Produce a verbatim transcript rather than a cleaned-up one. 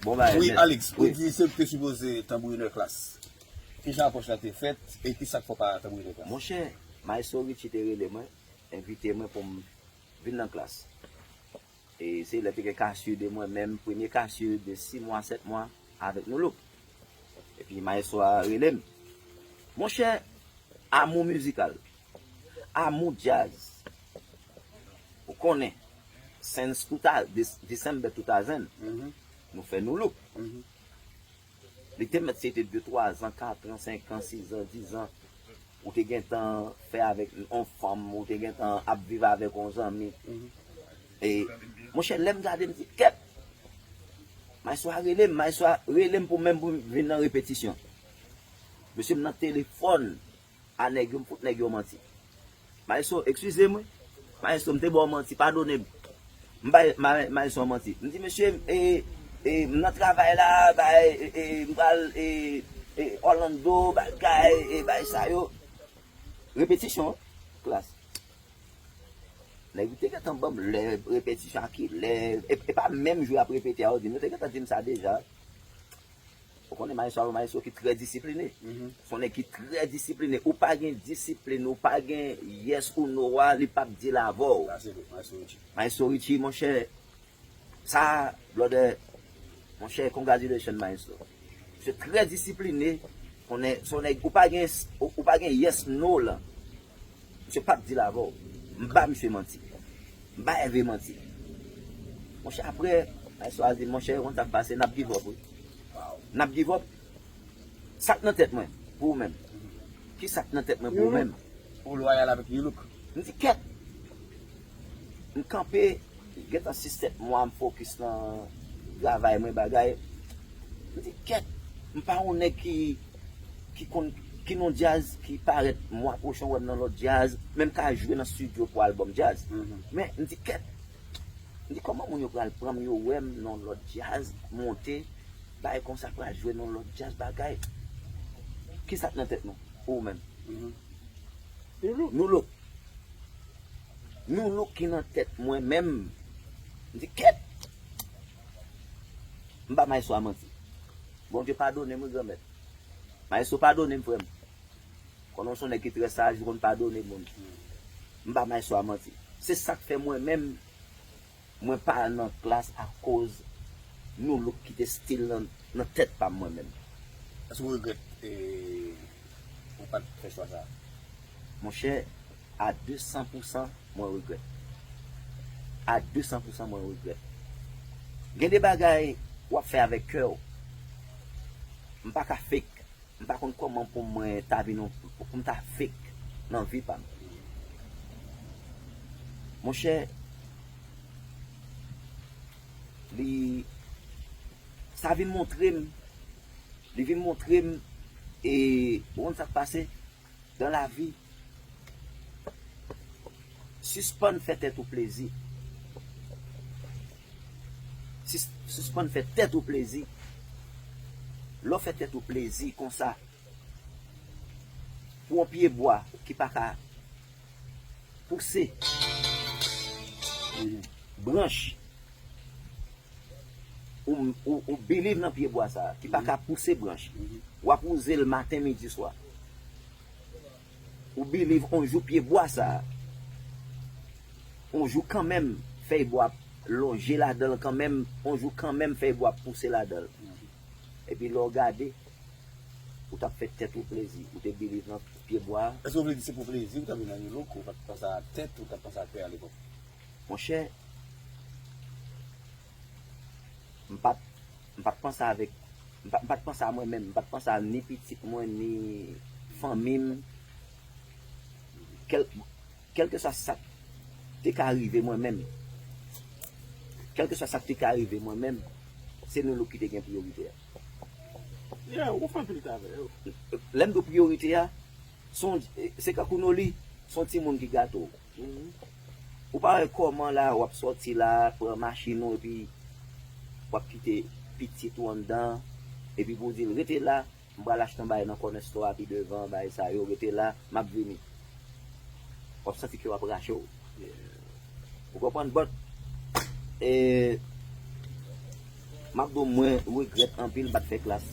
Bon bagay, wi, men, Alex, ou di se ou ki te sipoze tanbourinè klas. Kijan apwòch la te fèt e ki sa k fè w pa tanbourinè klas? Monchè, Maestro Richie te rele mwen, envite mwen pou m vin nan klas. E se lè te gen kasye de mwen menm, premye kasye de sis mwa, sèt mwa avèk Nou Look. Epi Maestro a rele m. Monchè, amou mizikal, amou djaz. Ou konnen, since two thousand, December two thousand, nou fè Nou Look. Li te mèt se te de, twa zan, kat an, senk an, sis an, dis an. Ou te gentan fè avèk yon fanm, ou te gentan ap viv avèk yon zanmi. E, monchè, lè m gade, m di, kèt! Maestro a rele m, Maestro a rele m pou menm pou m vin nan repetisyon. Mesye, m nan telefòn a nèg yo, m fout nèg yo manti. Maestro, eskize m wi. Maestro, m te ba w manti, padone m. M bay Maestro manti. M di, mesye, e, e, m nan travay la, bay, e, e, m pral, e, e, Orlando, bagay, e, bay sa yo. Repetisyon, klas. Nèg yo te gentan ban m lè, repetisyon a kilè, e, e pa menm jou y ap repete a, yo di m, yo te gentan di m sa deja. Ou konnen Maestro a yon Maestro ki trè disipline. Se yon nèg ki trè disipline. Ou pa gen disiplin, ou pa gen yes ou no a, li p ap deal avè w. Maestro Richie, monchè, sa, brother, monchè, congratulations, Maestro. Misye trè disipline. Konnen, se yon nèg, ou pa gen, ou pa gen yes, no lan. Misye p ap deal avè w. M ba misye manti. M ba Hervé manti. Monchè, apre, Maestro a di, monchè, ou konn sa k pase, n ap give up wi. N ap give up. Sa k nan tèt mwen pou ou menm? Ki sa k nan tèt mwen pou ou menm? Ou lwayal avèk New Look. M di, kèt! M kanpe, gentan sis sèt mwa, m fokis nan travay mwen, bagay. M di, kèt! M pa yon nèg ki ki konn ki nan djaz ki parèt mwa pwochen w wè m nan lòt djaz, men m ka jwe nan estidyo pou albòm djaz. Men m di kèt, m di kòman moun yo pral pran m yo wè m nan lòt djaz, monte, bay konsa pral jwe nan lòt djaz bagay. Kisa k nan tèt nou pou ou menm? Nou Look. Nou Look ki nan tèt mwen menm. M di kèt! M ba Maestro a manti. Bondye padone m wi granmèt. Maestro padone m frè m. Konnen w se yon nèg ki trè saj, ou konn padone moun. M ba Maestro a manti. Se sa k fè mwen menm, mwen pa al nan klas akoz Nou Look kite stil lan nan tèt pa m mwen menm. Èske w regrèt e, ou pa t fè chwa sa a? Monchè, a de san pou san, mwen regrèt. A de san pou san, mwen regrèt. Gen de bagay w ap fè avèk kè w. M pa ka fake. M pa konn kòman pou mwen ta vin yon, pou m ta fake nan vi pa m. Monchè, li, sa vin montre m, li vin montre m, e, ou konn sa k pase? Dan lavi, sispann fè tèt ou plezi. Sis- Sispann fè tèt ou plezi. Lè w fè tèt ou plezi konsa, pou yon pyebwa ki pa ka pouse branch, ou, ou, ou believe nan pyebwa sa a, ki pa ka pouse branch. W ap wouze l maten, midi, swa. Ou believe on jou pyebwa sa a, on jou kanmenm fèy bwa ap lonje ladan l kanmenm, on jou kanmenm fèy bwa ap pouse ladan l. Epi lè w gade, ou t ap fè tèt ou plezi, ou te believe nan pyebwa a. Èske w vle di se pou plezi ou t ap vin nan New Look, ou pa t panse a tèt, ou t ap panse a kè a lepòk? Monchè, m pa t, m pa t panse avèk, m pa, m pa t panse a mwen menm, m pa t panse a ni pitit mwen, ni fanmi m. Kèl, kèlkeswa sa k te ka rive mwen menm, kèlkeswa sa k te ka rive mwen menm, se Nou Look ki te gen priyorite a. Yeah, ou fè anpil travay. Lè m di w priyorite a, se yon, se kankou Noli, se yon timoun ki gate w. Ou pa wè kòman la, w ap sòti la, pran machin ou, epi w ap kite pitit ou anndan, epi pou w di l, rete la, m pral achte yon bagay nan kònè store a pi devan, bagay sa yo, rete la, m ap vini. W ap santi kè w ap rache w. Ou konprann? But, e, M ap di w, mwen regrèt anpil m pa t fè klas.